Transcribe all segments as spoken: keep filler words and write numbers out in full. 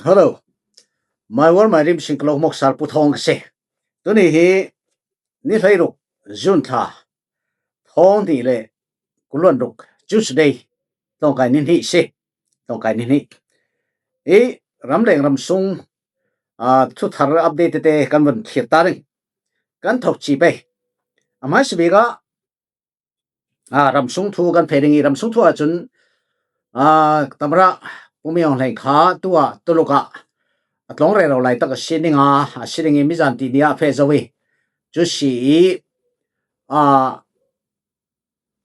Hello. My World My Dream sing kalo mok sal pu thong ka si. Tuni hi ni hlei ruk June thla thong ni le kuluan ruk Tuesday, tongkai ni ni si. Tongkai ni ni. I ram leng ram sung, a, thu thar update te kan van thlir ta ring. Kan thok chi pe. A mai si bi ka, a, ram sung thu kan phei ring i ram sung thu a chun, a, Tamara Pu Min Aung Hlaing kha tua Tuluk a a tlong rero lai tak a si ning a, a si ning i mi zan ti ni a fe zo i. Chu si i, a,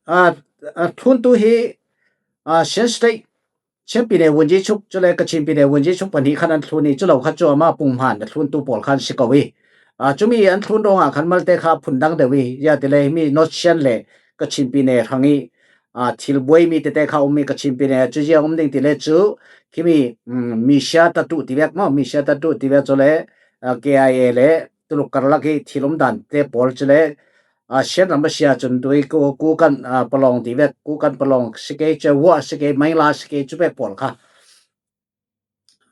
a, a thlun tu hi, a, Shan State, Shan Pine Wunji Chuk, chu le Kachin Pine Wunji Chuk pani khan an thlun i, chu lo kha chu ama pung man a thlun tu pawl khan si ko i. A, chu mi an thlun rong a khan mal te kha phun dang deu i, ya ti le mi North Shan le Kachin Pine rang i, a, thil buai mi te te kha um i Kachin Pine, chu zia um ding ti le chu, khi mi, um, mi sia ta tu ti vek mo, mi sia ta tu ti vek chu le, a, K I A le, Tuluk kar lak i thil um dan te pawl chu le, a, Shan ram ba sia chun tui ku, ku kan, a, palong ti vek, ku kan palong si ke, che wa si ke, mai la si ke, chu vek pawl kha.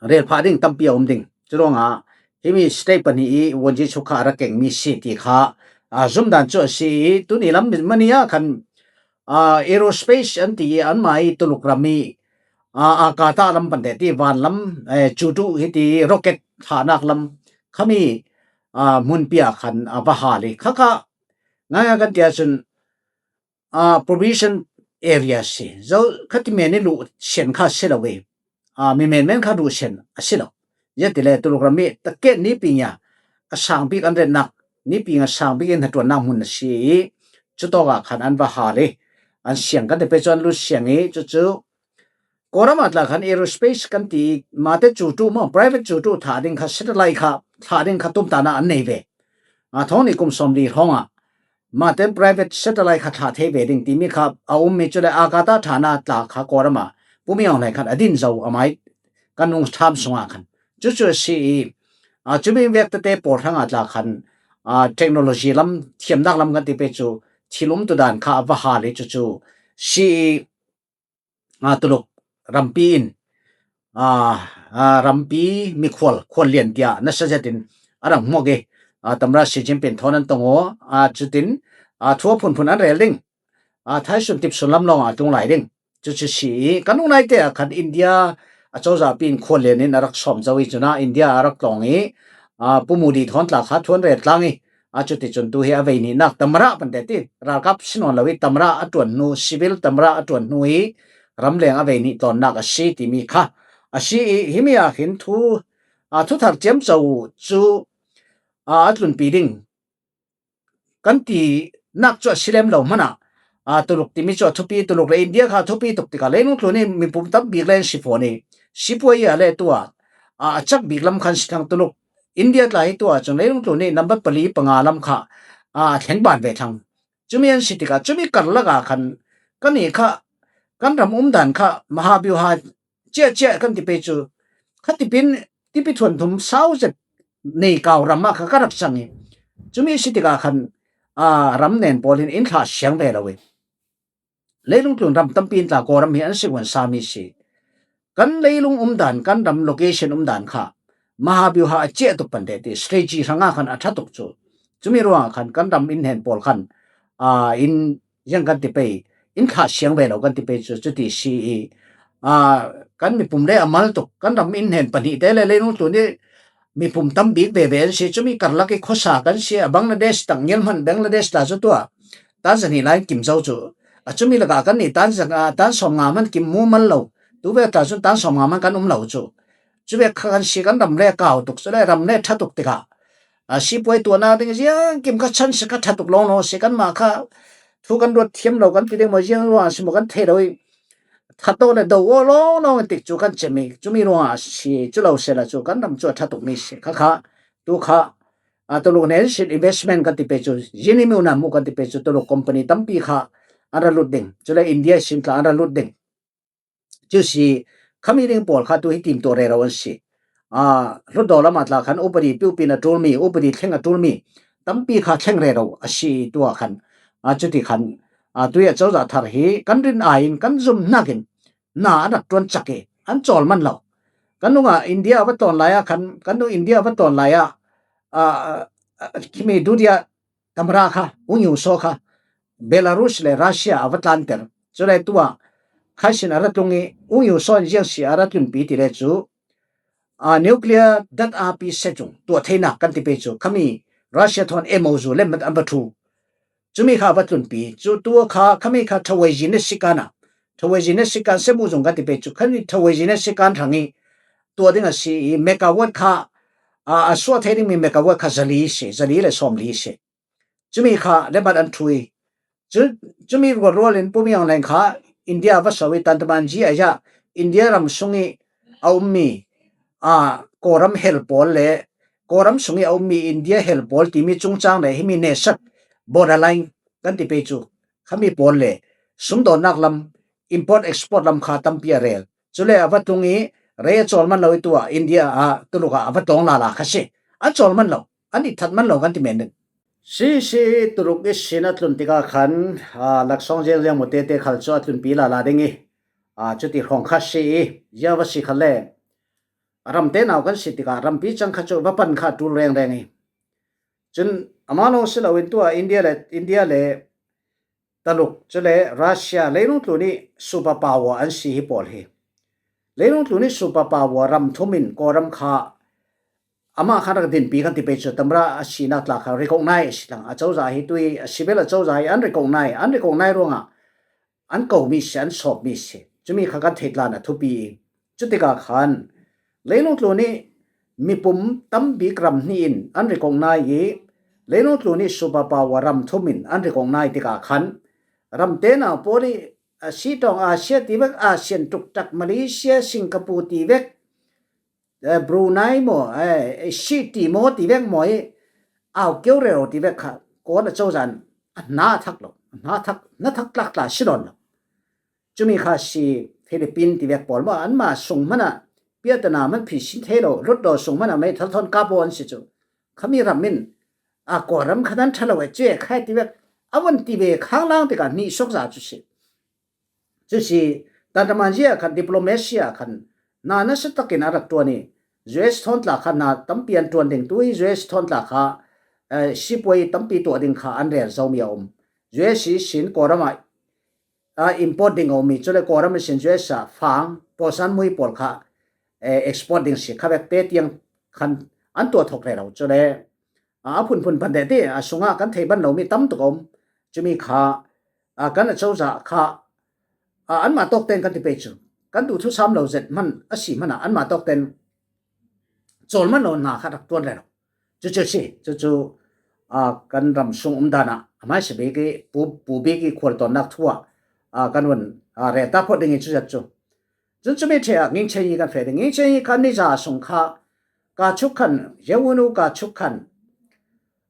Rel pha ding tampi a um ding. Chu rong a, hi mi state pani i, Wunji Chuk kha ra keng mi si ti kha, a, zum dan chu a si i, tu ni lam min mani a khan, a, aerospace an ti i, an mai Tuluk ram i, a, a ka ta lam pan te ti van lam, e, chu tu hi ti rocket tha nak lam kha mi, a, mun pia khan, a, va ha le. Kha kha, ngai a kan tia chun, a, provision area si. Zo kha ti men i lu sian kha si lo i. A, mi men men kha lu sian a si lo. Ya ti le Tuluk ram i ta ke ni ping ya. A sang bik an ren nak. Ni ping a sang bik in ha tuan nak mun a si i. Chu to ga khan an va ha le. An siang kan te pe chu an lu siang i. Chu chu. Kawlram a tla khan aerospace kan ti, mate chu tu mo, private chu tu tha ding kha satellite kha, tha ding kha tum ta na an nei ve. A thong ni kum som li hong a, mate private satellite kha tha thei ve ding ti mi kha, a um mi chu le a ka ta tha na tla kha Kawlram a, Pu Min Aung Hlaing khan a din zo a mai, kan nung tham sung a khan. Chu chu si i, a chu mi vek te te pawl rang a tla khan, a technology lam, thiam nak lam kan ti pe chu, thil um tu dan kha a va ha le chu chu. Si i, a, Tuluk rampi in, a, a, rampi mi khual, khual lian tia, na sa zet in, a rang hmuak i, a, Tamara Xi Jinping thawn an tong aw, a, chutin, a, thua phun phun an rel ding, a, thai sun tip sun lam long a tung lai ding. Chu chu si i, kan unai te a khan India, a, chawza pi in khual lian in a rak sawm zo i chuna, India a rak tlawng i, a, Pu Modi thawn tla kha thuan rel tlang i, a chuti chun tu hi a vei nih nak Tamara pan te ti, ralkap si nawn lo i Tamara a tuan hnu, civil Tamara a tuan hnu i ramleng a vei nih tawn nak a si ti mi kha. A si i, hi mi a hin thu, a, thu thar chiam cho chu, a, a tlunpi ding. Kan ti nak chu a si lem lo hmana, a, Tuluk ti mi chu a thupi, Tuluk le India kha thupi tuk tika leilung tlun i mi pum tam bik len si fo ni. Si pua i a le tua, a, a chak bik lam khan si thang Tuluk India tla hi tua chun leilung tlun i number pali panga lam kha, a, thleng ban ve thang. Chu mi an si tika, chu mi kar lak a khan, kan i kha, kan ram um dan kha, Mahabyuha chia chia kan ti pe chu, kha tipin, tipi thuan thum sau zet nei kau ram a kha ka rak chang i. Chu mi si tika khan, a, ram nen pawl in in thla siang ve lo i. Leilung tlun ram tampi in tla Kawlram hi an si wan sa mi si. Kan leilung um dan, kan ram location um dan kha, Mahabyuha a chia tuk pan te ti, strategy rang a khan a tha tuk chu. Chu mi ruang a khan, kan ram in hen pawl khan, a, in yang kan ti pe, in thla siang ve lo kan ti pe chu, chu ti si i, a, kan mi pum le a mal tuk, kan ram in hen pani te le leilung tlun i, mi pum tam bik ve ve an si, chu mi kar lak i khosa kan si a, Bangladesh tang ngel hman Bangladesh tla chu tua, Tanzania lai kim zo chu, a chu mi lak a kan ni Tanzania, a, tan sawm nga man kim mu mal lo, tu ve tla chu tan sawm nga man kan um lo chu. Chu ve kha kan si kan ram le kau tuk, chu le ram le tha tuk tika. A, si puai tua na ding ziang kim kha chan si kha tha tuk long long si kan ma kha thu kan ruat thiam lo kan ti ding mo ziang ruang si mo kan thei lo i. Tha to le do o long long tik chu kan chem i. Chu mi ruang a si chu lo se la chu kan ram chu a tha tuk mi si kha kha. Tu kha, a, Tuluk nen sin investment kan ti pe chu. Zini mi una mu kan ti pe chu Tuluk company tampi kha an ra lut ding. Chu le India sin tla an ra lut ding. Chu si, khami ding pawl kha tu hi tim tuah rero an si. A, hlutdaw lam a tla khan upadi piupin a tul mi, upadi thleng a tul mi, tampi kha thleng rero a si tua khan. A, chuti khan, a, tui a chawza thar hi, kan rin aiin, kan zum hnakin, na an rak tuan chak i, an chawl man lo. Kan nungah India a va tlawn lai ah khan, kan nung India a va tlawn lai ah, aa, aa, khimi Dudia tamra kha, Ung Yusho kha, Belarus le Russia a va tlanter. Chule tua, khasin a ra tlung i, Ung Yusho in ziang si a ra tlunpi ti le chu, aa, nuclear dat a pi se chung, tua theina kan ti pe chu, khami Russia thawn M O U le mat an va thu. Chumi kha va tlunpi. Chu tua kha, khami kha thawei zine sikan a. Thawei zine sikan se mu zung kan ti pe chu. Khami thawei zine sikan thang i. Tua ding a si i megawatt kha, a, a suah thei ding mi megawatt kha zali si, zali le sawm li si. Chumi kha le mat an thu i. Chu, chumi rual rual in Pu Min Aung Hlaing kha India va sau i tan taman ji a ya. India ram sung i a um mi, a, Kawlram hel pawl le, Kawlram sung i a um mi India hel pawl ti mi chungchang le, himi nesak borderline kan ti pe chu. Khami pawl le, sumdawnnak lam, import export lam kha tampi a rel. Chule a va tlung i, rei a chawl man lo i tua, India a, Tuluk a, a va tlawng lala kha si. A chawl man lo, an i that man lo kan ti men den. Si si Tuluk i sin a tlun tika khan, a, laksawng ziang ziang mu tete khal chu a tlunpi lala ding i, a, chuti hrawng kha si i, zia va si kha le, a ramte nau kan si tika, rampi chang kha chu va pan kha tul reng reng i. Chun, ama lo si lo in tua, India le, India le, Tuluk, chule Russia, leilung tlun i super power an si hi pawl hi. Leilung tlun i super power ram thum in Kawlram kha ama khan rak dinpi kan ti pe chu tamra a sinak tla kha recognize a si lang. A chauza hi tui, a civil a chauza hi an recognize, an recognize ruang a an ko mi si, an sawp mi si. Chumi kha kan thei tlan a thupi i. Chutika khan, leilung tlun i mipum tam bik ram hni in an recognize i, leilung tlun i super power ram thum in an recognize tika khan, ramte nau pawl i, a, Sitawng Asia ti vek, Asian tuktak Malaysia, Singapore ti vek, eh, Brunei maw, eh, Siti maw ti vek maw i, au keu rero ti vek kha, Kawl a chozan, a hna thak lo, a hna thak, hna thak tlak tla si dawn lo. Chumi kha si Philippine ti vek pawl maw, anma sung hmana piatana man phi sin thei lo, lut lo sung hmana mei thal thawn kap aw an si chu. Khami ram in, a, Kawlram kha nan tha lo e, che khai ti vek, a von ti ve khang lang tika hnih sok za chu si. Chu si, tataman zia khan, diplomacy a khan, na nasa takin a rak tuan i, U S thawn tla kha na tampi an tuan ding tu i, U S thawn tla kha, eh, sipuai tampi tuah ding kha an rel zo mi a um. U S i sin Kawlram a a, import ding a um i, chule Kawlram a sin U S a fang, pawlsan mui pawl kha, eh, export ding si kha vek te tiang khan an tuah thawk rero. Chule, a, a phunphun pan deh ti, a sunga kan thei ban lo mi tam tuk a um. Chumi kha, a, kan a chozah kha, a, anma tawk ten kan ti pei chu. Kan duh thusam lo zet hman a si hmana anma tawk ten chawl man lo hna kha rak tuan rero. Chu chu si, chu chu, a, kan ram sung um dan ah, a hmaisa bik i, pu, pu bik i khualtawnnak thu ah, a, kan vun, a, rel ta phawt ding i chu zat chu. Chun chumi ṭhe ah Ngin Cheng Yi kan feh ding. Ngin Cheng Yi kha niza sung kha, ka chuk khan, Yawunu ka chuk khan,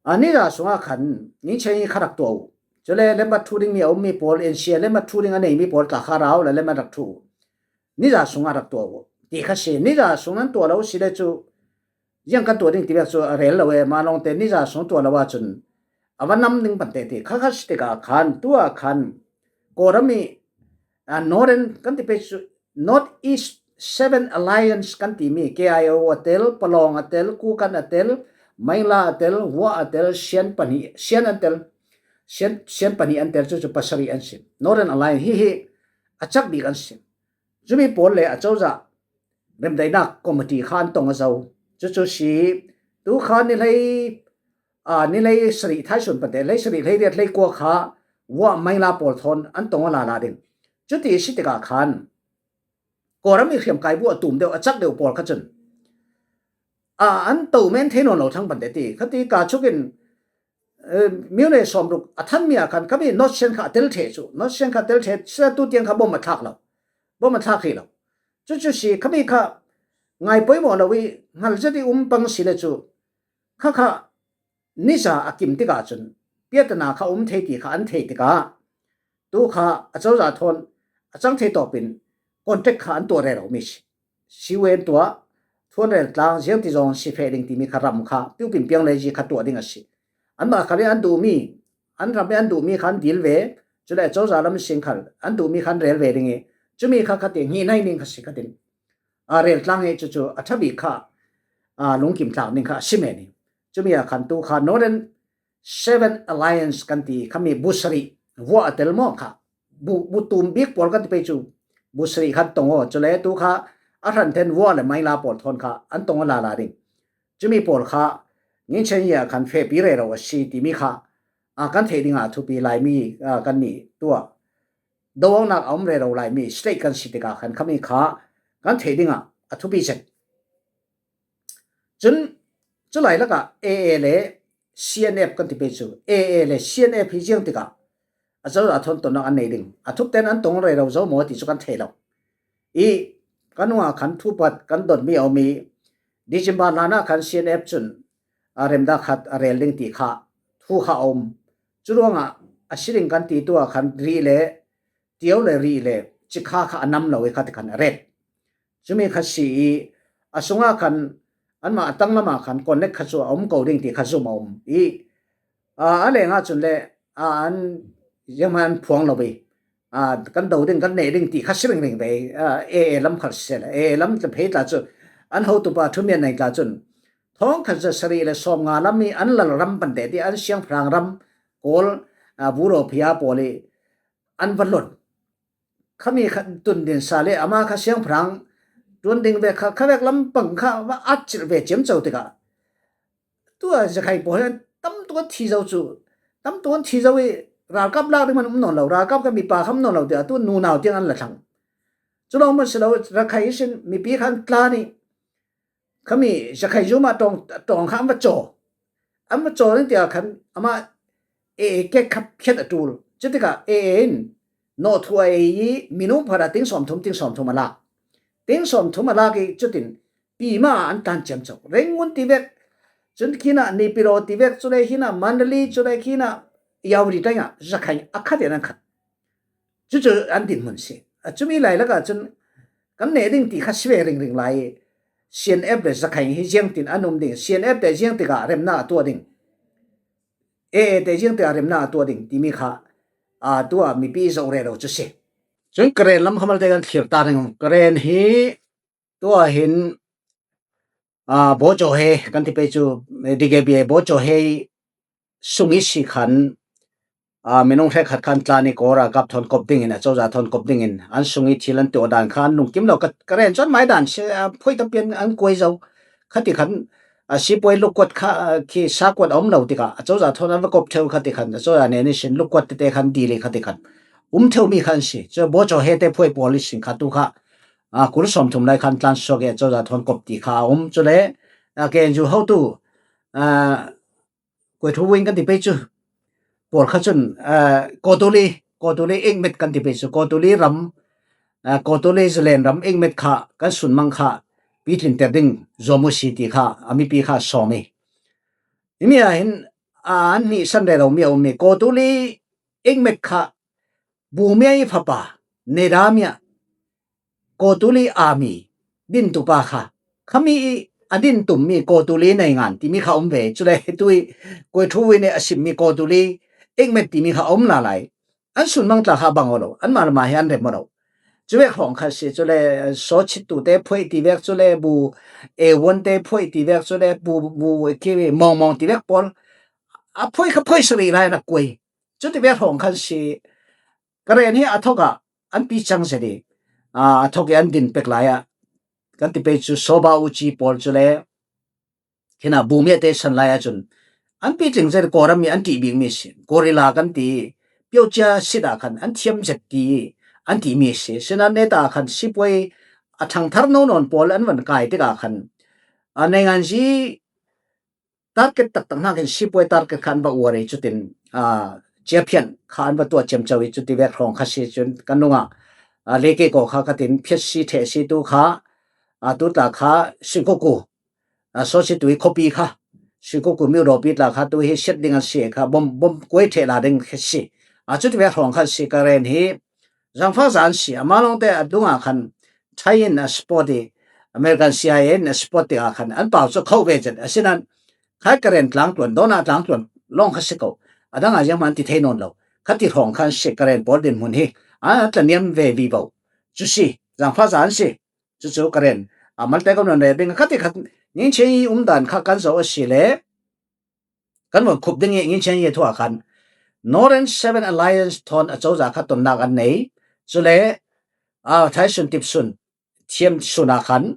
a, niza sung ah khan, Ngin Cheng Yi kha rak tuah uh. Chule lembat thu ding mi a um mi pawl, N C A lembat thu ding a nei mi pawl tla kha rau le lembat rak thu uh. Niza sung ah rak tuah uh. Ti kha si, niza sung nan tuah lo si le chu, ziang kan tuah ding ti vek chu a rel lo e, ma lawngte niza sung tuah lo a chun a va nam ding pante ti kha kha si tikah khan, tu ah khan Kawlram i, a, Northern kan ti pei chu, North East Seven Alliance kan ti mi, K I O a tel, Palawng a tel, Kukan a tel, Maingla a tel, Wa a tel, Sian pahnih, Sian an tel, Sian, Sian pahnih an tel chu chu pasarih an si. Northern Alliance hi hi a chak bik an si. Chumi pawl le a chozah remdaihnak committee kha an tong a zo. Chu chu si, tu kha ni hlei, a, ni hlei sarih thai sun pate, hlei sarih, hlei riat, hlei kua kha Wa Maingla pawl thawn an tong a lala ding. Chuti si tikah khan Kawlram i hriamkai bu a tum deuh, a chak deuh pawl kha chun, a, an to men thei nawn lo thang pante ti. Khati ka chuk in, eh, miu le sawm ruk a than mi ah khan khami North Sian kha a tel ṭheh chu. North Sian kha a tel ṭheh, sia tu tiang kha bom a thlak lo. Bom a thlak hi lo. Chu chu si khami kha ngai poimawh lo i, hngal zet i um pang si le chu. Kha kha niza a kim tikah chun, piatana kha um thei ti kha an thei tikah, tu kha a chozah thawn a chang thei tawpin contact kha an tuah rero mi si. Siwe an tuah, thuan rel tlang, ziang ti zawng si feh ding timi kha ram kha, piu pin piang le zi kha tuah ding a si. Anmah khal in an duh mi, an ram in an duh mi kha an dil ve, chule a chozah lam sin khal, an duh mi kha an rel ve ding i, chumi kha khatin, hih nai ning kha si khatin. a, rel tlang hi chu chu a tha bik kha, a, lungkim tlak ding kha a si men hi. Chumi a khan tu kha Northern Seven Alliance kan ti khami bu sarih vua a tel maw kha, bu, bu tum bik pawl kan ti pei chu bu sarih khan tong aw, chule tu kha a hran then vua le maila pawl thawn kha an tong aw lala ding. Chumi pawl kha ngin chen ya khan fepi rero a si timi kha, a, kan thei dinga thupi lai mi, a, kan ni tua. Do awknak a um rero lai mi state kan si tikah khan khami kha kan thei dinga a thupi zet. Chun, chu lai lakah A A le C N F kan ti pei chu, A A le C N F hi ziang tikah a cozah thawn tonnak an nei ding. A thup ten an tong rero zo maw ti chu kan thei lo. I, kan nungah khan thupat kan dot mi a um i, December hlanah khan C N F chun, a, remda khat a rel ding ti kha thu kha a um. Cu ruangah a si ding kan ti tu ah khan rih le, tio le rih le, cikha kha a nam lo i kha ti khan a ret. Cumi kha si i, a sungah khan anmah a tanglamah khan connect kha cu a um ko ding ti kha zum a um i, a, a lengah cun le, a, an zianghman an phuang lo i, a, kan do ding, kan neh ding ti kha si ringring ve i, a, A A lam khal siseh le, A A lam tla phei tla cu an hotupa thumian nei tla cun thawngkhat za sarih le sawm nga lam i an lal ram pante ti an siangpahrang ram kawl, a, burophia pawl i an va lon. Khami kha tun din sa le ama kha siangpahrang tuan ding ve kha, kha vek lampang kha va at cilh ve ciamco tikah, tua zakhai pawl hian tam tuan thi zo cu, tam tuan thi zo i ralkap lak ding man um nawn lo, ralkap kha mipa kha um nawn lo tiah tu nunau tiang an la thlang. Cu lawng man si lo, rakhai ihsin mipi kha an tlan i khami zakhai zum ah tawng, tawng kha an va caw. An va caw ning tiah khan amah A A kek kha phiat a ṭul. Cutikah A A in nawhthuh a ei i minung phara ting sawmthum, ting sawmthum a lak. Ting sawmthum a lak i cutin pima ah an tlan ciamco. Rangoon ti vek, cun khinah Naypyidaw ti vek, cule khinah Mandalay, cule khinah Yauri tengah zakhai a khat in an khat. Cucu an dinhmun si. A cumi lai lakah cun kan neh ding ti kha si ve ringring lai i, C N F le zakhai hi ziangtin an um ding, C N F te ziang tikah remnak a tuah ding, A A te ziang tikah remnak a tuah ding timi kha, a, tuah mipi zoh rero cu si. Cun Karen lam kha malte kan thlir ta ring. Karen hi tuah hin, a, Bawcaw he kan ti pei cu, D K B A Bawcaw he sung i si khan, a, minung hrekkhat khan tlan i kaw ralkap thawn kop dingin, a cozah thawn kop dingin an sung i thil an tuah dan kha an lungkim lo. Ka, ka ren cuan mai dan si, a, phuai tampi an, an kuai zo. Khati khan, a, sipuai lukuat kha, a, khi sakuat a um lo tikah a cozah thawn an va kop theu khati khan, a cozah nen ihsin lukuat tete khan dil i khati khan um theu mi khan si. Cu Bawcaw he te phuai pawl ihsin kha tu kha, a, kul sawmthum lai khan tlan suak i a cozah thawn kop ti kha a um. Cule, a, K N U hotu, a, Kuai Thu Win kan ti pei cu pawl kha cun, a, Kawtuli, Kawtuli Ikmet kan ti pei cu Kawtuli ram, a, Kawtuli Zalen ram Ikmet kha kan sunmang kha pitlinter ding zuam u si ti kha a mipi kha a sawm i. Himi ah hin, a, an hnihsan rero mi a um i Kawtuli Ikmet kha Bumia i fapa Nedamia Kawtuli Army dintupa kha khami i a din tummi Kawtuli Naingan timi kha um ve. Cule tu i Kuai Thu Win i a simmi Kawtuli Ikmet timi kha a um lalai. An sunmang tla kha a bang aw lo, anmah lamah hi an rem aw lo. Cuvek hrawng kha si, cule sawchit tute phuaih ti vek, cule bu ewan te phuaih ti vek, cule bu, bu ki mawngmawng ti vek pawl a phuaih kha phuaih sarih lai an a kuai. Cuti vek hrawng khan si, Karen hi a thawk ah an pi cang zet i, a, a thawk i an din pek lai ah kan ti pei cu Soba Uchi pawl cule khinah Bumia te san lai ah cun an pitling zet i Kawram i an ṭih bik mi si, Kawrila kan ti i piocia sit ah khan an thiam zet ti i an ti mi si. Sinan neta khan sipuai a thangthar no nawn pawl an van kai tikah khan, a, Nainganzi target taktak hnakin sipuai target kha an va uar i cutin, a, ciaphian kha an va tuah ciamco i cuti vek hrawng kha si cun kan nungah, a, leke kaw kha ka tin phiat si theh si tu kha, a, tu tla kha Singkuku, a, sawsi tui khuapi kha Singkuku miurawpi tla kha tu hi siat ding an si kha bom, bom kuai theh la ding kha si. A, cuti vek hrawng kha si Karen hi Zangfak za an si, a malawngte a dungah khan Thai in a support i, American C I A in a support tikah khan an pau cu kho ve cin. Asinan khai Karen tlangtluan, dawna tlangtluan lawng kha si ko. A dangah zianghman ti thei nawn lo. Khati hrawng khan si Karen pawl dinhmun hi a tlaniam ve vivo. Cu si, Zangfak za an si. Cucu Karen A malte kan vun rel ding kha ti khat, Ngin Chiang Yi umdan kha kan zoh a si le kan vun khup ding i, Ngin Chiang Yi thu a khan Northern Seven Alliance thawn a cozah kha tonnak an nei. Cule a Thai sun, Tip sun, Thiam sun a khan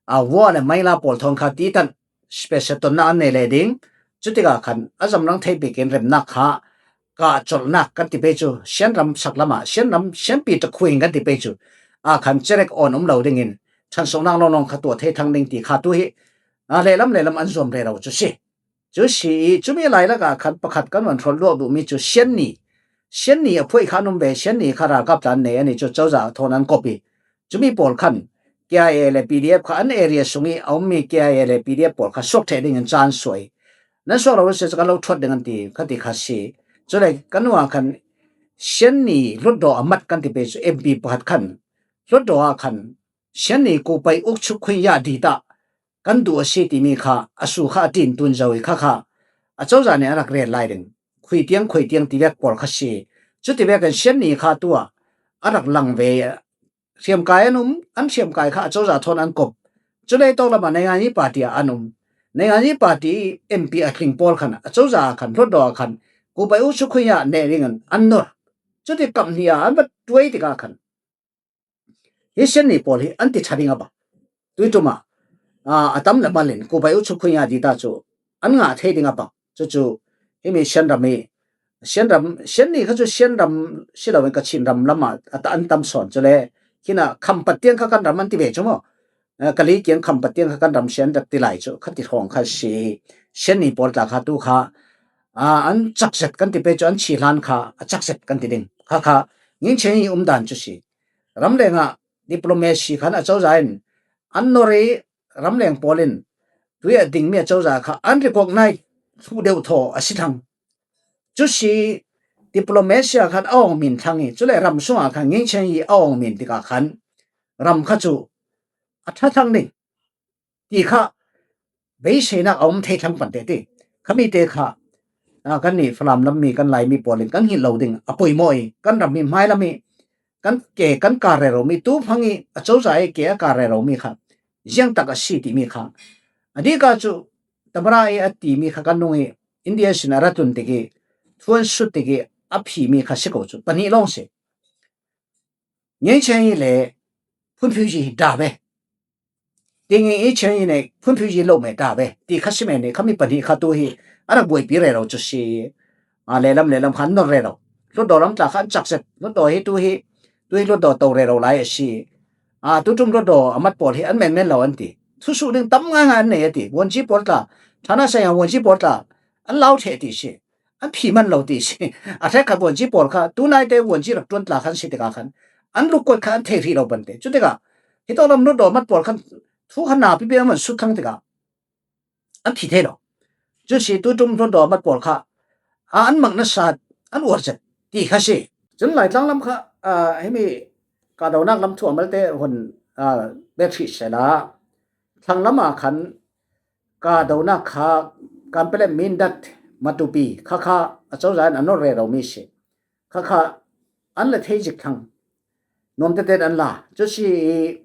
a Vua le Maila pawl thawn kha ti tan special tonnak an nei le ding. Cutikah khan a zamrang thei bikin remnak kha kah colhnak kan ti pei cu, Shan ram sak lamah, Shan ram, Shanpi takhuing kan ti pei cu, a khan cerek awn um lo dingin ṭhansohnak lawnglawng kha tuah thei thlang ding ti kha tu hi, a, lehlam lehlam an zuam rero cu si. Cu si i, cumi lailak ah khan pakhat kan van hrawlh luak duhmi cu Shan Ni. Shan Ni a phuai kha an um ve, Shan Ni kha ralkap tla an nei, an i cu cozah thawn an kop i, cumi pawl khan K I A le P D F kha an area sung i a ummi K I A le P D F pawl kha suak ṭheh dingin ca an suah i, nan suak lo si cu kan lo ṭhuat ding an ti, kha ti kha si. Cule kan uang khan Shan Ni hlutdaw a mat kan ti pei cu M P pakhat khan hlutdaw ah khan Shan Ni kupai ukchuk khuiya di ta kan duh a si timi kha a su kha a ṭin tun zo i kha kha a cozah nih a rak rel lai ding. Khui tiang, khui tiang ti vek pawl kha si. Cuti vekin Shan Ni kha tu ah a rak lang ve. Hriamkai an um, an hriamkai kha a cozah thawn an kop. Cule tawk lamah Naingan Yi party ah an um. Naingan Yi party M P a tling pawl khan a cozah ah khan, hlutdaw ah khan kupai ukchuk khuiya neh dingin an nor. Cuti kap hnih ah an va tuai tikah khan hi Shan Ni pawl hi an ti ṭha ding a bang. Tuiṭum ah, aa, a tam le malin kupai ukchuk khuiya di ta cu an ngah thei ding a bang. Cucu himi Shan ram i, Shan ram, Shan Ni kha cu Shan ram si loin Kachin ram lamah a ta-, an tam sawn. Cule khinah Khampat tiang kha kan ram an ti ve cu maw? Aa, Kali kiang Khampat tiang kha kan ram si an rak ti lai cu kha ti hrawng kha si. Shan Ni pawl tla kha tu kha, aa, an cakzet kan ti pei cu an chihlan kha a cakzet kan ti ding. Kha kha Ngin Chiang Yi umdan cu si. Ramleng ah diplomacy khan a cozah in an nor i, ramleng pawl in tui a dingmi a cozah kha an recognize thluh deuh thaw a si thlang. Cu si, diplomacy ah khan a awng min thlang i, cule ram sungah khan Ngin Chiang Yi a awng min tikah khan ram kha cu a ṭha thlang ding ti kha beiseinak a um thei thlang pante ti. Khami te kha, aa, kannih Falam lam mi, kan Laimi pawl in kan hngilh lo ding a poimaw i, kan ram mi hmailam i kan ke kan kar rero mi, tu hmang i a cozah i ke a kar rero mi kha ziangtak a si timi kha a dika cu Tamara i a timi kha kan nung i, India sin a ra tun tik i thu an sut tik i a phimi kha si ko cu pahnih lawng si. Ngin Chiang Yi le Phun Phiu Yi hi da ve. Tingin Ngin Chiang Yi ne Phun Phiu Yi lo me da ve ti kha si me ni, khami pahnih kha tu hi a rak buaipi rero cu si. Aa, lehlam lehlam kha an nor rero. Hlutdaw lam tla kha an cakzet. Hlutdaw hi tu hi, tu hi hlutdaw to rero lai a si. Aa, tuṭum hlutdaw a mat pawl hi an menmen lo an ti. Thusuh ding tam ngaingai an nei a ti. Vuanci pawl tla, thana saya vuanci pawl tla an lau ṭheh ti si. An phi man lo ti si. A hrekkhat vuanci pawl kha, tu naite vuanci rak ṭuan tla khan si tikah khan an lukkuat kha an thei hrih lo pante. Cutikah hitawk lam hlutdaw mat pawl khan thu kha napi pi an van sut thlang tikah an phi thei lo. Cu si tuṭum hlutdaw mat pawl kha, a, an mak nasa, an uar zet ti kha si. Cun Laitlang lam kha, aa, himi kahdonak lam thu a malte hun, aa, bet hrih sehla, thlang lamah khan kahdonak kha Kanpetlet, Mindat, Matupi kha kha a cozah in a nor rero mi si. Kha kha an la thei zik thlang. Nuam tete an la. Cu si i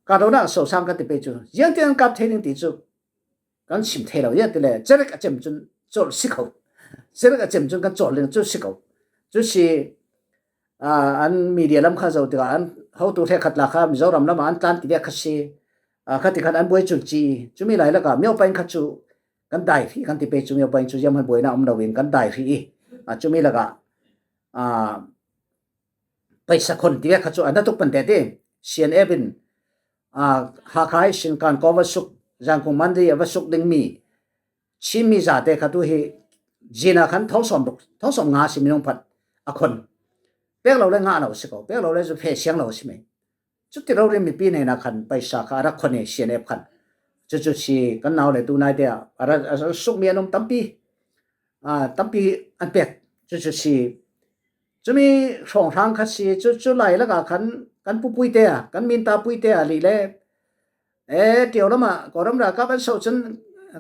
kahdonak a sosang kan ti pei cu ziangtin an kap thei ding ti cu kan chim thei lo. Ziangtin le cerek a cem cun colh si ko. Cerek a cem cun kan colh ding cu si ko. Cu si, aa, an media lam kha zoh tikah an hotu hrekkhat tla kha Mizoram lamah an tlan ti vek kha si. Aa, kha ti khan an buai cun ci i, cumi lai lakah Myo Pain kha cu kan dai hrih kan ti pei cu, Myo Pain cu ziaman buainak um loin kan dai hrih i, aa, cumi lakah, aa, paisa khon ti vek kha cu a na tuk pante ti. C N F in, aa, Hakha ihsin Kankaw va suk, Zangkung Mandalay a va suk dingmi Chinmi zate kha tu hi zina khan thong sawm ruk, thong sawm nga si minung phat a khon. Pek lo le ngah lo si ko, pek lo le cu fe siang lo si mai. Cuti rori mipi hnenah khan paisa kha a rak khon i C N F khan. Cucu si kan nau le tu naite ah a ra, a ra sukmi an um tampi, aa, tampi an pek. Cucu si cumi hrawnghrang kha si, cu, cu lai lakah khan kan pupuite ah, kan minta puite ah lih le, e, Tio lamah Kawlram ralkap an soh cun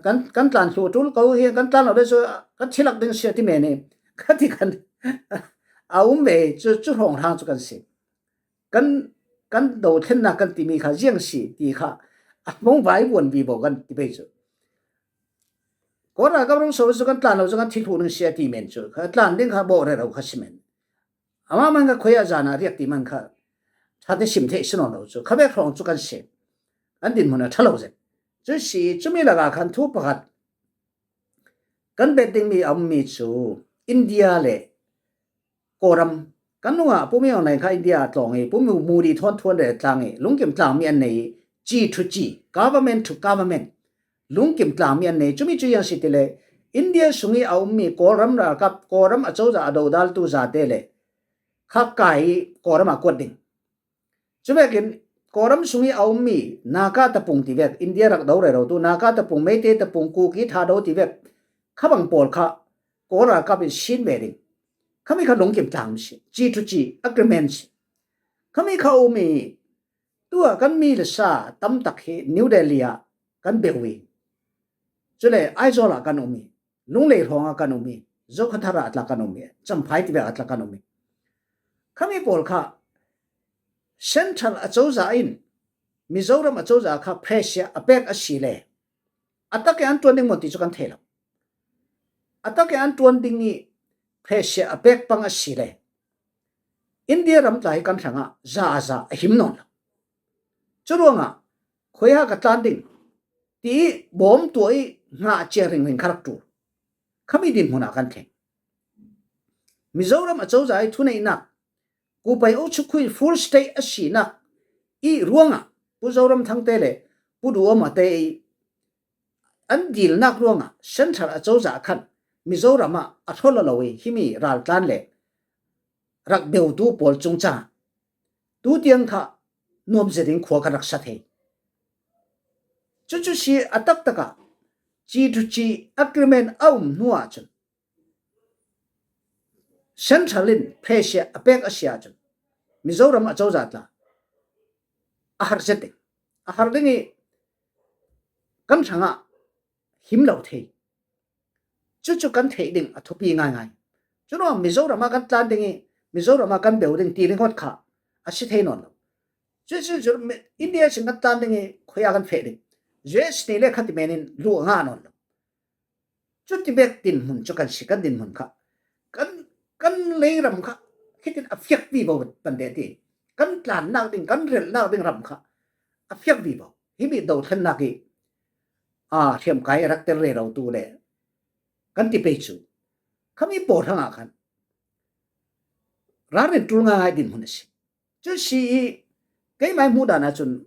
kan, kan tlan thluh ṭul ko hi, kan tlan lo le cu kan thilak ding si a ti men i kha ti khan a um ve. Cu, cu hrawnghrang cu kan si. Kan, kan dothlenna kan timi kha ziang si ti kha a hmong vai vuan vivo kan ti pei chu. Kawra ka rong so chu kan tlan lo chu kan thi thlu ning sia ti men chu. Kha tlan ding kha bo re ro kha si men. Ama man kha khoya zana riak ti man kha. Tha te sim thei si non lo chu. Kha bek rong chu kan se. Kan dinmun a tha lo zet. Chu si chu mi la ga khan thu pakhat. Kan bet ding mi am mi chu India le Kawram. Kan nunga Pu Min Aung Hlaing kha India a tlawng i, Pu Min Modi thawn thawn le tlang i, lungkim tlang mi an nei i, chi thu chi, government to government. Lungkim tlang mi an nei, chu mi chu yang si ti le, India sung i a um mi, Kawram ralkap, Kawram a cho za a do dal tu za te le, kha kai i Kawram a kuat ding. Chu vekin Kawram sung i a um mi, Naga tapung ti vek, India rak do re ro tu, Naga tapung, Meitei tapung, Kuki Thado ti vek, kha bang pawl kha, Kawra kap in sin ve ding. Kha mi kha lungkim tlang si, chi thu chi, agreement si. Kha mi kha um i, tua kan mi le sa tam tak hi New Delhi a kan beu i. Chu le Aizawl a kan um i, Lunglei hrawng a kan um i, Zokhawthar a tla kan um i, Champhai ti vek a tla kan um i. Kha mi pawl kha Central a cho za in, Mizoram a cho za kha pressure a pek a si le. A tak i an tuan ding mo ti chu kan thei lo. A tak i an tuan ding i pressure a pek pang a si le. India ram tla hi kan hrang a za a za a him nawn lo. Chu ruang a khoya ka tlan ding ti i bawm tua i ngah chia ring ring kha rak tu. Kha mi dinmun a kan thei. Mizoram a cho za i thuneinak, Kupai Okchukhui full state a sinak i ruang a Pu Zoramthang te le Pu Duawma te i an dilnak ruang a Central a cho za khan Mizoram a a thawl lo i hi mi ral tlan le rak beu tu pawl chung cha tu tiang kha nuam zet in khua ka rak sa thei. Chu chu si a tak tak a chi thu chi agreement a um hnu a chun Central in pressure a pek a si a chun Mizoram a cho za tla a har zet ding. A har ding i kan hrang a him lo thei. Chu chu kan thei ding a thupi ngai ngai. Chu ruang Mizoram a kan tlan ding i Mizoram a kan beu ding ti ring hot kha a si thei nawn lo. Chu chu chu India sin kan tlan ding i khoya kan fe ding. U S ni le kha ti men in lu a nga nawn lo. Chu ti bek dinmun chu kan si kan dinmun kha. Kan, kan lei ram kha. Khitin a fiak vivo pan de ti. Kan tlannak ding, kan relnak ding ram kha. A fiak vivo. Hi mi dothlennak i. A, hriam kai rak tel re ro tu le. Kan ti pei chu. Kha mi pawl hrang a khan. Ral rin tul ngai ngai dinmun a si. Chu si i keimai hmuh dan a chun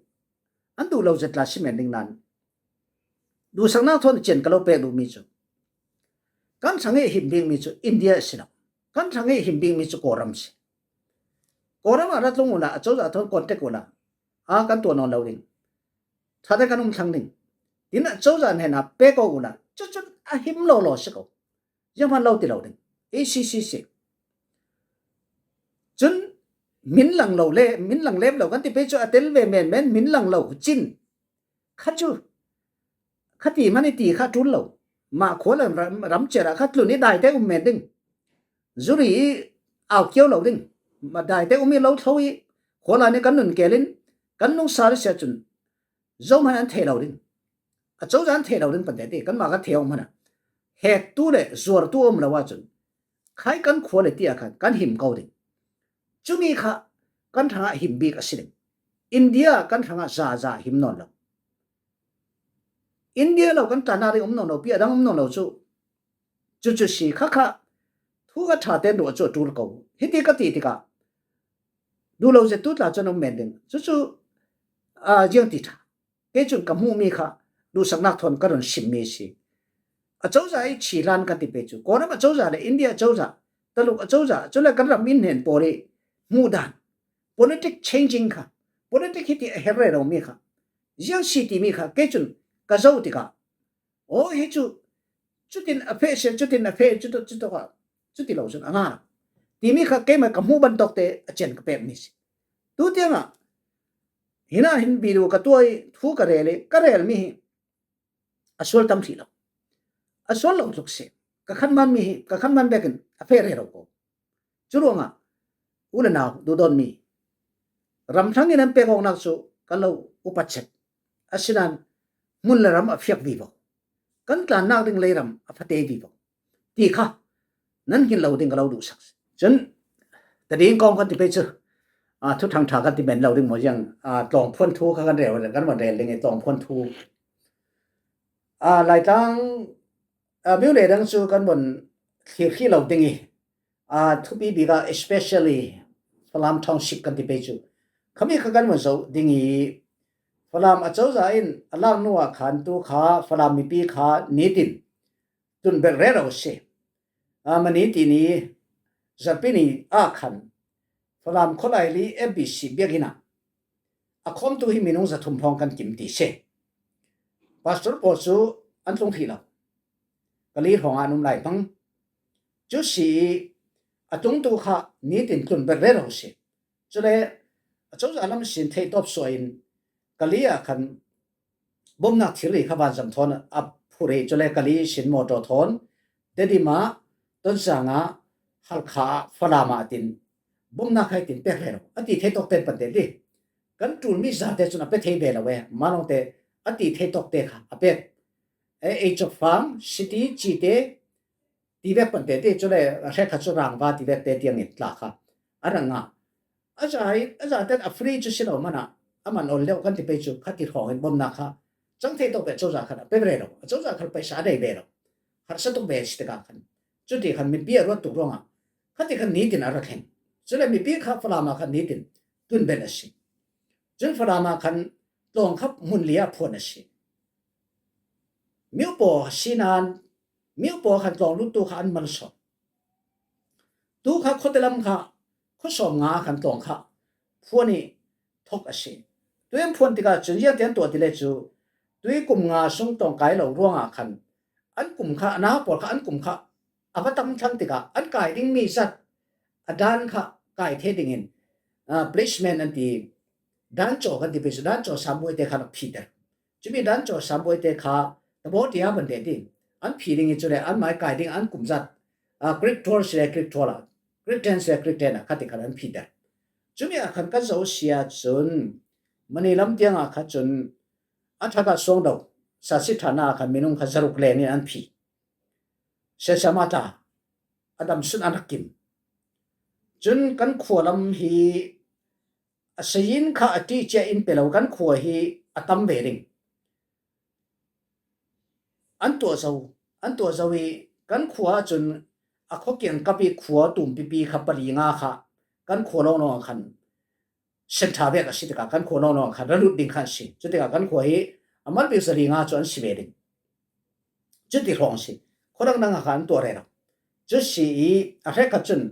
an duh lo zet la si men ding nan. Duhsaknak thawn chian ka lo pek duh mi chu. Kan hrang i him bik mi chu India a si lo. Kan hrang i him bik mi chu Kawram si. Kawram a ra tlung ula, a cho za thawn contact ula. A kan tuan nawn lo ding. Tha te kan um thlang ding. Tin a cho za hnen a pek ula. Chu chun a him lo lo si ko. Ziang hman lo ti lo ding. A C C C. Chun min lang lo le, min lang lep lo kan ti pei chu a tel ve men men min lang lo chin. Kha chu. Kha ti mani ti kha tul lo. Ma khua lang ram, ram cher a kha tlun i dai te um men ding. Zuri i au kiau lo ding. Ma dai te um i lo thlo i. Khua la ni kan nun kelin. Kan nung sa ri sia chun. Zo man an thei lo ding. A cho za an thei lo ding pan te ti, kan ma kan thei awm hana. Hek tu le zuar tu awm lo a chun. Khai kan khua le ti a khan, kan him ko ding. Chu mi kha, kan hrang a him bik a si ding. India kan hrang a za za him nawn lo. India lo kan tlan a ring um nawn lo, pi a dang um nawn lo chu. Chu chu si kha kha, thu ka tha ten ruh a chu a tul ko. Hi ti ka ti ti ka. Du lo zet tu tla chun um men ding. Chu chu, a, ziang ti tha. Kei chun ka hmuh mi kha, duhsaknak thawn ka run sim mi si. A cho za i chi lan ka ti pe chu. Kawram a cho za le India a cho za, Taluk a cho za, chu le kan ram in hnen pawl i hmuh dan. Politic changing kha. Politic hi ti a her re lo mi kha. Ziang si ti mi kha, kei chun ka zo ti ka. Aw, hi chu, chutin a phe se, chutin a phe, chu to, chu to ka. Chu ti lo chun, a nga. Ti mi kha, kei ma ka hmuh ban tok te, a chen ka pek mi si. Tu tiang a, Hina hin video ka tuai thu ka rel i, ka rel mi hi a sual tam thih lo. A sual lo tluk si. Ka khan man mi hi, ka khan man bekin a phe re lo ko. Chu ruangah, u le nau, duhdon mi. Ram thangin an pek awknak cu ka lo upat chet. Asinan hmun le ram a fiak vivo. Kan tlannak ding leiram a fate vivo ti kha nan hin lo ding ka lo duhsak. Cun tading kong kan ti pei cu, aa, thuthang ṭha kan ti men lo ding maw ziang, aa, tlawngphuan thu kha kan rel, kan van rel ding i tlawngphuan thu. Aa, Laitlang, aa, myo le dang cu kan van thlir hi lo ding i, aa, thupi bik ah especially Falam Township kan ti pei cu khami kha kan van zoh ding i, Falam acozah in a lak hnu ah khan tu kha Falam mipi kha nitin tlun belh rero a si. Aa, mani tini zarhpi ni ah khan Falam khualaili F B C biakinn ah a khawmtu hi minung zathum hrawng kan kim ti si. Pastor pawl cu an tlung hrih lo. Kali hrawng ah an um lai hmang. Cu si i a tlungtu kha nitin tlun belh rero a si. Cule acozah lam sin theih tawp suah in Kali ah khan bomnak thilri kha vanzam thawn a phurh i, cule Kali sin mawtaw thawn Tedim ah, Tonzang ah, Halkha ah, Falam ah tin bomnak kha tin pek ve lo a ti thei tawk ten pante ti. Kan ṭulmi zate cun a pe thei ve lo e, malawngte a ti thei tawkte kha a pek. E, Age of Farm, City, Cite, ti vek pante ti, cule a hrekkhat cu rangva ti vek te tiangin tla kha a rak ngah. A za i, a za ten a free cu si lo manah a man ol deuh kan ti pei cu khati hrawngin bomnak kha cang thei tawk ve, cozah khan a pe ve lo, a cozah khan paisa a dei ve lo, harsa tuk ve si tikah khan, cuti khan mipi a ruat tuk ruangah khati khan nitin a ra thleng. Cule mipi kha Falam ah khan nitin tlun belh a si. Cun Falam ah khan tlawng kha hmun li ah phuan a si. Myo paw a si nain myo paw khan tlawng luttu kha an malsawm. Tu kha khuate lam kha khuasawm nga khan tlawng kha phuan i thok a si. Tuin phuan tikah cun ziangtiang tuah ti le cu tui kum nga sung tlawng kai lo ruangah khan an kum kha, a na pawl kha an kum kha a va tam thlang tikah an kai dingmi zat a dan kha kai thei dingin, ah, placement an ti, dan caw kan ti pei cu dan caw sambuai te kha rak phiter. Cumi dan caw sambuai te kha tabaw tia ban te ti an phi ding i cule an mai kai ding an kum zat, ah, Greek twelve si le Greek twelve ah, Greek ten si le Greek ten ah khati khan an phiter. Cumi ah khan kan zoh si ahcun mani lam tiang ah kha cun a thak ah suang do sasi ṭhan ah khan minung kha zaruk leng in an phi. Sesama ta a damsun an rak kim. Cun kan khua lam hi a sayin kha a ṭih cia in pe lo, kan khua hi a tam ve ding. An tuah zo, an tuah zo i kan khua ahcun a khua kiangkap i khua tumpipi kha pali nga kha kan khua lawnglawng ah khan sen ṭha vek a si tikah kan khua lawnglawng ah khan ra lut ding khan si. Cutikah kan khua hi a mal bik zali nga cu an si ve ding. Cuti hrawng si. Khuadang dang ah khan an tuah rero. Cu si i a hrekkhat cun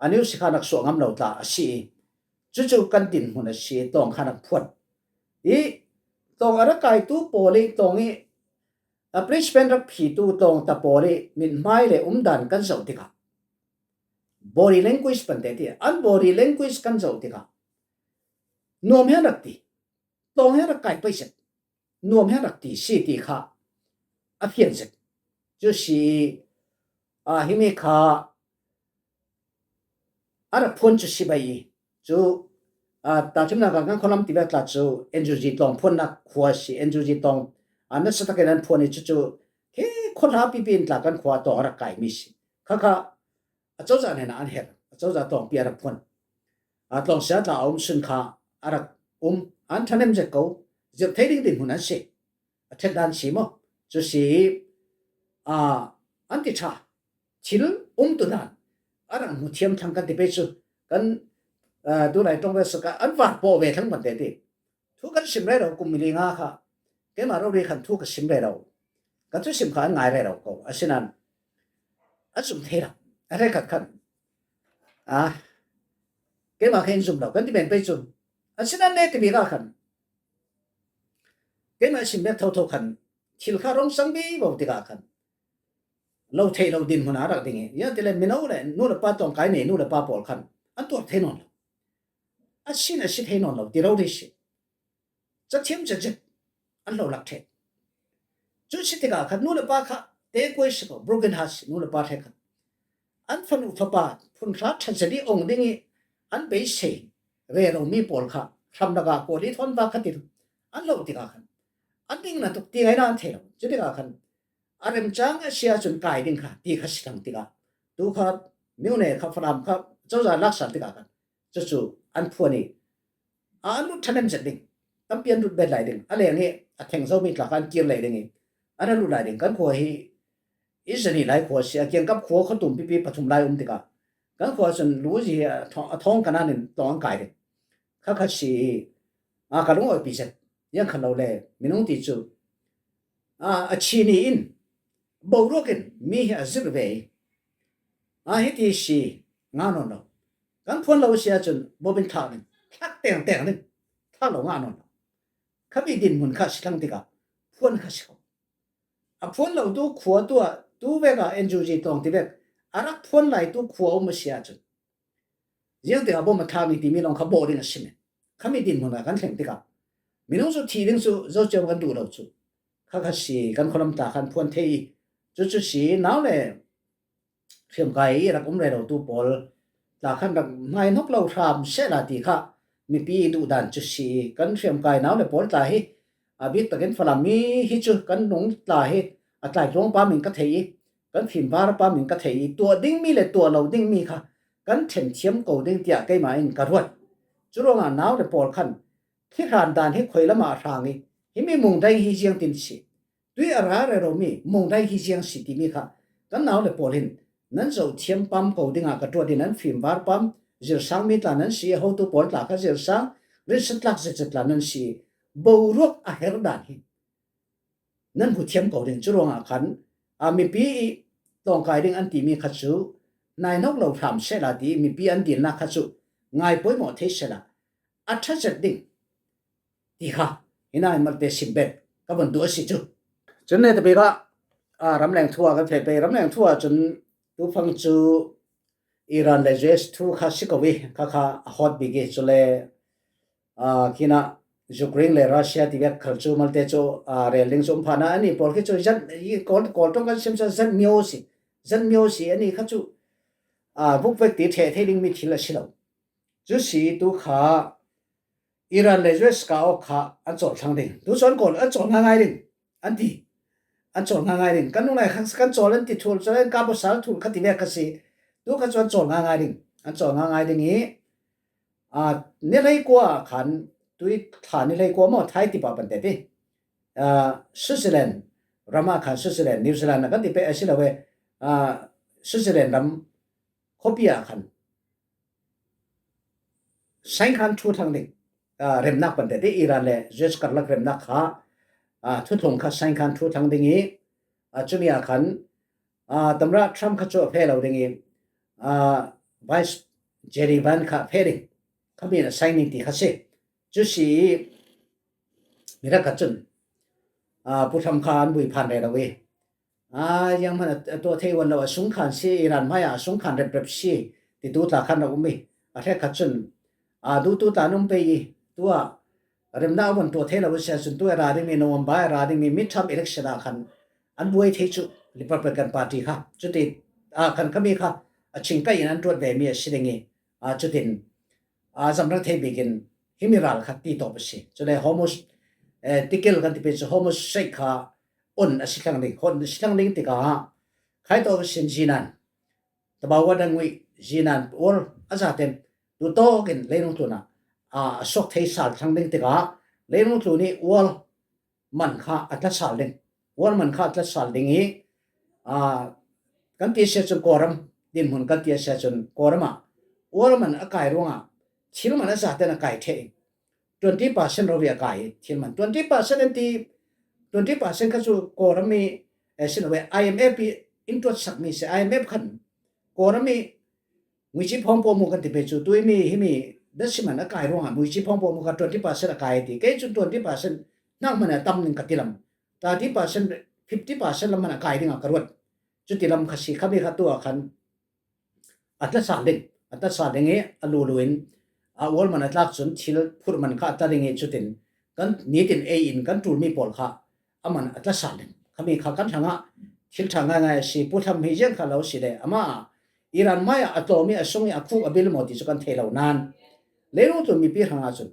a niu si khan rak suah ngam lo tla a si i cucu kan dinhmun a si i tlawng khan rak phuan. I tlawng a rak kaitu pawl i tlawng i a placement rak phitu tlawng ta pawl i mithmai le umdan kan zoh tikah body language pante ti an body language kan zoh tikah nuam hian rak ti, tlawng hian rak kai pei zet, nuam hian rak ti si ti kha a fian zet. Cu si i, aa, himi kha a rak phuan cu si bai i cu, aa, tahṭhimnak ah kan khualam ti vek tla cu N U G tlawng phuannak khua si, N U G tlawng, aa, nasa takin an phuan i cucu khi khuahla pipi in tla kan khua tlawng a rak kaimi si. Khakha a cozah hnenah an herh, a cozah tlawngpi a rak phuan. Aa, tlawng sia tla a um sun kha a rak um, an ṭhahnem zet ko, zirh thei ding dinhmun an si. A ṭhet dan si maw? Cu si, aa, an ti ṭha. Thil umtu dan a rak hmu thiam thlang kan ti pei cu kan, aa, tulai ṭong ve saka an var pawh ve thlang ban te ti. Thu kan sim rero kum li nga kha keimah rori khan thu ka sim rero. Ka thusim kha an ngai rero ko. Asinan a zum thei lo. A hrekkhat khan, aa, keimah kha in zum lo kan ti men pei cu. Asinan ne ti bik ah khan keimah sim bek thotho khan thil kha rong sang vivo tikah khan lo theih lo dinhmun a rak ding i, ziangtile mino le nu le pa tlawngkai nei nu le pa pawl khan an tuar thei nawn lo. A sin a si thei nawn lo ti rori si. Cathiam cazet an lo lak ṭheh. Cu si tikah khan nu le pa kha te kuai si ko, broken heart si nu le pa hrekkhat. An fanu fapa phun hra ṭha zet i ong ding i an beisei reromi pawl kha hram lakah kua li thawn vak kha ti lo. An lo tikah khan an ding na tuk ti ngaina an thei lo. Cu tikah khan a remcang a sia cun kai ding kha ti kha si thlang tikah tu kha Myone kha Falam kha cozah laksal tikah khan cucu an phuan i a an lut ṭhahnem zet ding, tampi an lut bet lai ding, a leng i a theng zomi tla kha an kir lai ding i an a lut lai ding. Kan khua hi i zani lai khua si a, kiangkap khua khuatum pipi pathum lai um tikah kan khua cun lu zi a thawng kan an in tawng an kai ding. Kha kha si i a ka lung awihpi zet, ziang khan lo le minung ti cu a, a chini in boruak in mi hi a zirh ve i a hiti si nga nawn lo. Kan phuan lo si ahcun bawm in thlak ding, thlak tengteng ding, thlak lo nga nawn lo. Khami dinhmun kha si thlang tikah phuan kha si ko. A phuan lo tu khua tu ah tu vek ah N G O tawng ti vek a rak phuan lai tu khua um a si ahcun ziang tikah bawm a thlak ni timi lawng kha bawh ding a si men. Khami dinhmun ah kan thleng tikah minung cu thih ding cu zociam kan duh lo cu kha kha si kan khualam tla khan phuan thei i cucu si nau le hriamkai i rak um rero tu pawl tla khan rak hnaihnok lo hram sehla ti kha mipi i duhdan cu si i kan hriamkai nau le pawl tla hi a bik takin Falam mi hi cu kan nung tla hi a tlaitluang pam in ka thei i kan fimvar pam in ka thei i tuah dingmi le tuah lo dingmi kha kan ṭhen thiam ko ding tiah keimah in ka ruat. Cu ruangah nau le pawl khan khi hran dan hi khoi lamah a hrang i himi mungdai hi ziangtin si, tui a ra reromi mungdai hi ziang si timi kha kan nau le pawl in nan zoh thiam pam ko dingah ka tuat in nan fimvar pam zirsang mi tla nan si i hotu pawl tla kha zirsang rinsantlak zetzet tla nan si i boruak a her dan hi nan hmu thiam ko ding. Cu ruangah khan a mipi i tlawngkai ding an timi kha cu hnaihnok lo hram sehla ti i mipi an dilnak kha cu ngai pawimawh thei sehla a ṭha zet ding ti kha hi nain malte sim bet ka vun duh a si cu. Cun netabik ah a ramleng thu ah kan feh pei. Ramleng thu ah cun tufang cu Iran le U S thu kha si ko i kha kha a hawt bik i cule aa, khinah Ukraine le Russia ti vek khal cu malte cu aa, rel ding cu um phana ani pawl khi cu zan i kawl kawl ṭong kan sim cu zan mio si, zan mio si ani kha cu aa, vuk vek ti ṭheh thei dingmi thil a si lo. Cu si tu kha Iran le U S ka awk kha an cawl thlang ding. Tu cu an kawl an cawl ngaingai ding an ti. An cawl ngaingai ding. Kan nungai kha kan cawl an ti thul, cawl an ka pasal thul kha ti vek kha si. Tu kha cu an cawl ngaingai ding. An cawl ngaingai ding i aa, ni hlei kua khan tui thla ni hlei kua maw thai tipa pante ti aa, Switzerland ram ah khan Switzerland, New Zealand a kan ti pei a si lo ve aa, Switzerland ram khuapi ah khan sain khan thu thlang ding aa, remnak pante ti Iran le U S karlak remnak kha aa, thuthlung kha sain khan thu thlang ding i aa, cumi ah khan aa, Tamra Trump kha cu a feh lo ding i aa, Vice J D Vance kha a feh ding khami in a sain ding ti kha si. Cu si i mi rak kha cun aa, puthlam kha an bui phan rero i aa, zianghman a tuah thei uan lo a sung khan si, Iran hmai ah a sung khan reprep si ti tu tla khan rak um i a hrek kha cun aa, duhtu tla an um pei i tu ah remnak a vun tuah thei lo a si ahcun tu a ra dingmi November a ra dingmi midterm election ah khan an buai thei cu Republican Party kha cuti ah khan khami kha a chingkaih in an tuat vemi a si ding i aa, cutin aa, zamrang thei bikin himi ral kha ti tawp a si. Cule Hormuz eh, tikil kan tipi cu Hormuz Strait kha on a si thlang ding, hon a si thlang ding tikah khai tawk a sin zinan Tabawa dang ngui zinan uar a zaten tu tawkin leilung tlunah aa, a suak thei sal thlang ding tikah leilung tlun i uar man kha a tla sal ding. Uar man kha a tla sal ding i aa, kan ti a si cun Kawlram dinhmun kan ti a si cun Kawlram ah uar man a kai ruangah thil man a zaten a kai ṭheh i twenty percent rori a kai i thil man twenty percent an ti. Twenty percent kha cu Kawlram i eh, si lo ve I M F i in tuatsakmi si I M F khan Kawlram i muici phawng pawh mu kan ti pei cu tui mi himi dasiman a kai ruangah muici phawng pawh mu kha twenty percent a kai ti. Kei cu twenty percent hnak hmanh a tam ning ka ti lam thirty percent, fifty percent lam hmanh a kai dingah ka ruat. Cuti lam kha si khami kha tu ah khan a tla sal ding, a tla sal ding i a lulu in a uar man a tlak cun thil phurh man kha a tla ding i cutin kan nitin ei in kan ṭulmi pawl kha a man a tla sal ding. Khami kha kan hrangah thil ṭha ngaingai a si, puthlam hi ziang kha lo si le amah Iran hmai ah a tlawm i a sung i a khuk a bil maw ti cu kan thei lo nan leilung tlun mipi hrangah cun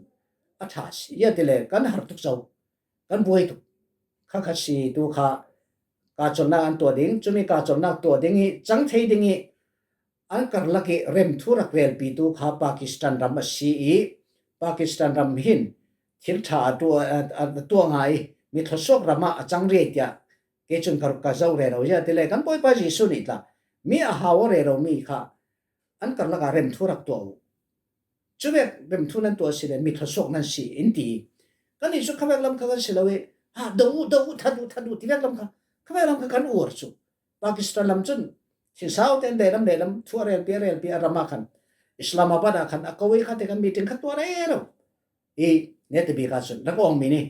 a ṭha si. Ziatileh kan har tuk zo, kan buai tuk. Kha kha si tu kha kahcolhnak an tuah ding, cumi kahcolhnak tuah ding hi, cang thei ding hi, an karlak i remthu rak relpitu kha Pakistan ram a si i, Pakistan ram hin thil ṭha a tuah, a, a tuah ngai i, mi thluasuak ram ah a cang riai tiah kei cun ka, ka zoh rero. Ziatileh kan Bawipa Jesuh nih tla mi a hau a rero mi kha an karlak ah remthu rak tuah uh. Cuvek remthu nan tuah si le mi thluasuak nan si in ti. Kan nih cu khavek lam kha kan si lo i, ha, do uh, do uh, that uh, that uh, ti vek lam kha, khavek lam kha kan uar cu. Pakistan lam cun thinsau tein lehlam lehlam thu a relpi a relpi a ram ah khan Islamabad ah khan a ko i kha te kan meeting kha tuah rero. I netabik ah cun rak awngmi nih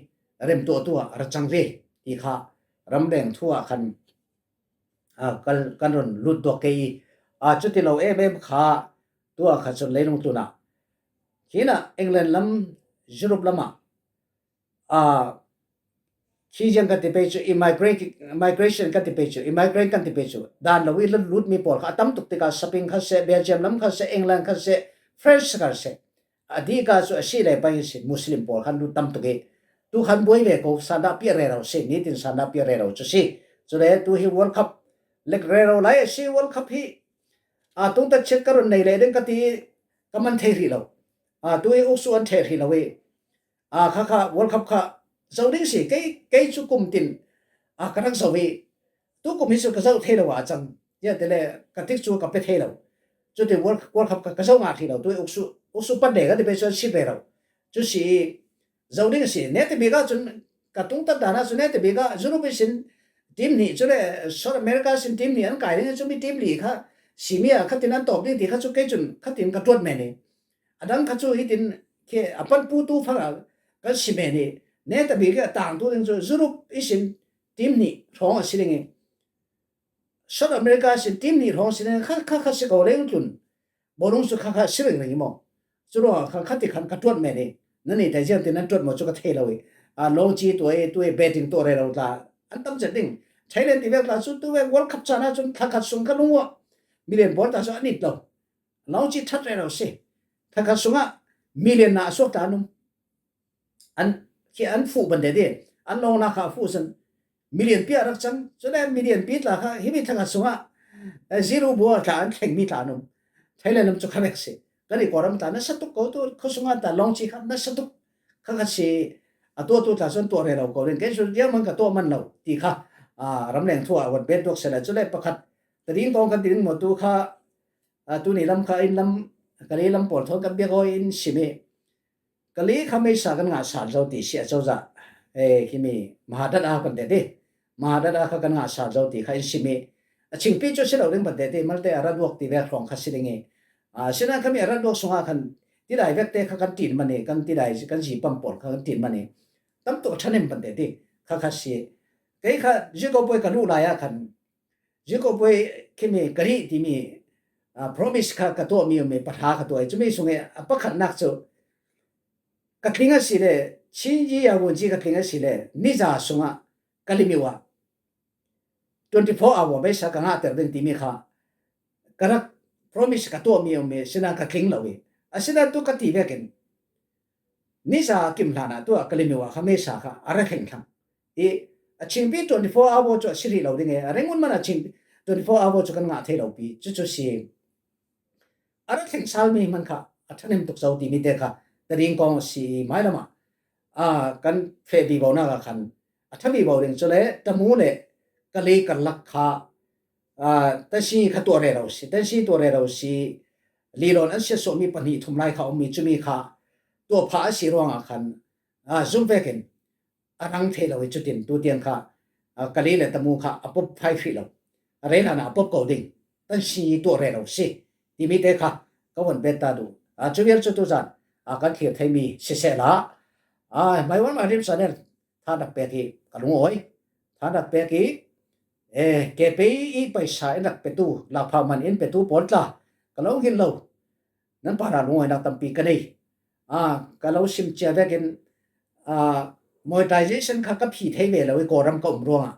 remtuahtu ah a ra cang ve ti kha ramleng thu ah khan, aa, kan, kan run lut duak ke i, aa, cuti lo em em kha tu ah kha cun leilung tlun ah hinah England lam, Europe lam ah, aa, khi ziang kan ti pei cu, immigration, migration kan ti pei cu, immigrant kan ti pei cu, dan lo i lutmi pawl kha a tam tuk tikah Spain kha seh, Belgium lam kha seh, England kha seh, France kha seh, a dih ka cu a si le pai si Muslim pawl khan lut tam tuk i tu khan buai ve ko, sandah piah rero si, nitin sandah piah rero cu si. Cule tu hi World Cup lek rero lai a si, World Cup hi, aa, tungtat chiat ka run nei le ding ka ti i ka man thei rih lo. Aa, tu i uksu an theh rih lo i, aa, kha kha World Cup kha zoh ding si, kei, kei cu kum tin, aa, ka rak zoh i, tu kum hi cu ka zoh thei lo ah a cang. Ziatileh ka tik cu ka pe thei lo. Cuti World, World Cup ka, ka zoh ngah rih lo. Tu i uksu, uksu pan le ka ti pei cu an si rero. Cu si i zoh ding si. Netabik ah cun ka tungtat dan ah cun netabik ah Europe ihsin team hnih cule South America ihsin team hnih an kai ding i, cumi team li kha simi ah khatin an tawp ding ti kha cu kei cun khatin ka tuat men i, a dang kha cu hitin khi a panputu fang ah kan si men i, netabik i a tangtu ding cu Europe ihsin team hnih hrawng a si ding i, South America sin team hnih hrawng sin kha, kha, kha si ko leng tlun. Bawlung cu kha, kha si ringring i maw? Curuangah kha, kha ti khan ka tuat men i, nan i tai ziang tin nan tuat maw cu ka thei lo i. A, lawngci tuah i, tu i betting tuah rero tla an tam zet ding. Thailand ti vek tla cu tu vek World Cup caan ah cun thla khat sung ka lung uah million pawl ta cu an it lo. Lawngci ṭhat rero si. Thla khat sungah million na a suak ta an um. An, khi an fuh ban det i, an lawngnak kha a fuh cun million pi a rak cang. Cule million pi tla kha himi thla khat sungah, eh, zero bua tla an thlengmi tla an um. Thailand lam cu kha vek si. Kan i Kawlram tla nasa tuk ko tu, khuasung ah tla lawngci kha nasa tuk. Kha kha si, a tuahtu tla cun tuah rero ko ring. Kei cu ziangman ka tuah man lo ti kha, ah, ramleng thu ah van bet duak seh la. Cule pakhat, tading kong kan ti ding maw tu kha, ah, tuni lam kha in lam, Kali lam pawl thawn kan biak aw in sim i, Kali kha meisa kan ngah sal zo ti si a cozah, eh, himi Mahadat a kan ti ti. Mahadat a kha kan ngah sal zo ti kha in sim i, a chingpi cu si lo ding ban ti ti, malte a ra duak ti vek hrawng kha si ding i. Ah, sina khami a ra duak sungah khan tidai vek te kha kan tin man i, kan tidai, kan zi pam pawl kha kan tin man i. Tam tuk a ṭhanem ban ti ti, kha kha si. Kei kha Ziko puai ka luh lai ah khan, Ziko puai khimi ka rih timi, ah, promise kha ka tuahmi um i, pahra ka tuah i, cumi sung i a pakhatnak cu ka tling a si le, Chin Yi Ya Wun Ci ka tling a si le, niza sungah ka limit ah twenty four hour meisa ka ngahter ding timi kha ka rak promise ka tuahmi um i, sina ka tling lo i, a sina tu ka ti vekin, niza a kim hlan ah tu ah ka limit ah kha meisa kha a ra thleng thlang i, a chingpi twenty four hour cu a si rih lo ding i, a ring un man a chingpi twenty four hour cu kan ngah thei lo pi, cucu si. A ra thleng salmi hman kha a ṭhanem tuk zo timi te kha tading kong a si i, hmailam ah, aa, kan feh vivo nak ah khan a ṭha vivo ding. Cule Tamu le Kali karlak kha, aa, tansi kha tuah rero si, tansi tuah rero si, lilawn an siatsuahmi pahnih thum lai kha ummi cumi kha tuah phah a si ruangah khan, aa, zum vekin a rang thei lo i, cutin tutiang kha, aa, Kali le Tamu kha a pop phai hrih lo. A rei hlan ah a pop ko ding. Tansi tuah rero si timi te kha ka von bet ta duh. Aa, cu vial cu tuzan, aa, kan thlir theimi sisehla, aa, hmai wan ma rim sa nen than rak pek i ka lungawi. Than rak pek i, eh, ke pei i paisa in rak petu, lakpha man in petu pawl tla ka lo ngil lo. Nan parah lungawinak tampi ka nei. Aa, ka lo sim cia vekin, aa, monetization kha ka phi thei ve lo i, Kawlram ka um ruangah.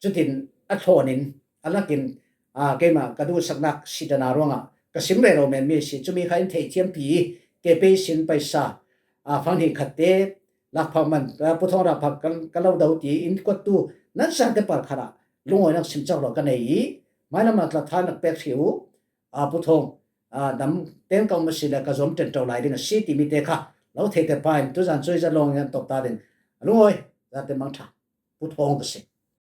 Cutin a thlawnin, a lakin, aa, keimah ka duhsaknak sitana ruangah ka sim rero menmi a si. Cumi kha in theithiampi i, ke pei sin paisa, a, fang hnih khat te, Lak Phak man, a, Pu Thawng Lak Phak ka, ka lo do ti in kuattu nan sangte par khat ah lungawi nak sim chak lo ka nei i, mailam ah tla tha nak pek hrih u, a, Pu Thawng, a, dam ten ka um a si le ka zuam ṭen ṭo lai ding a si ti mi te kha lo thei te pa in tuzan chu i za lawng in an tawp ta ding. Lungawi, zate mang ṭha. Pu Thawng ka si.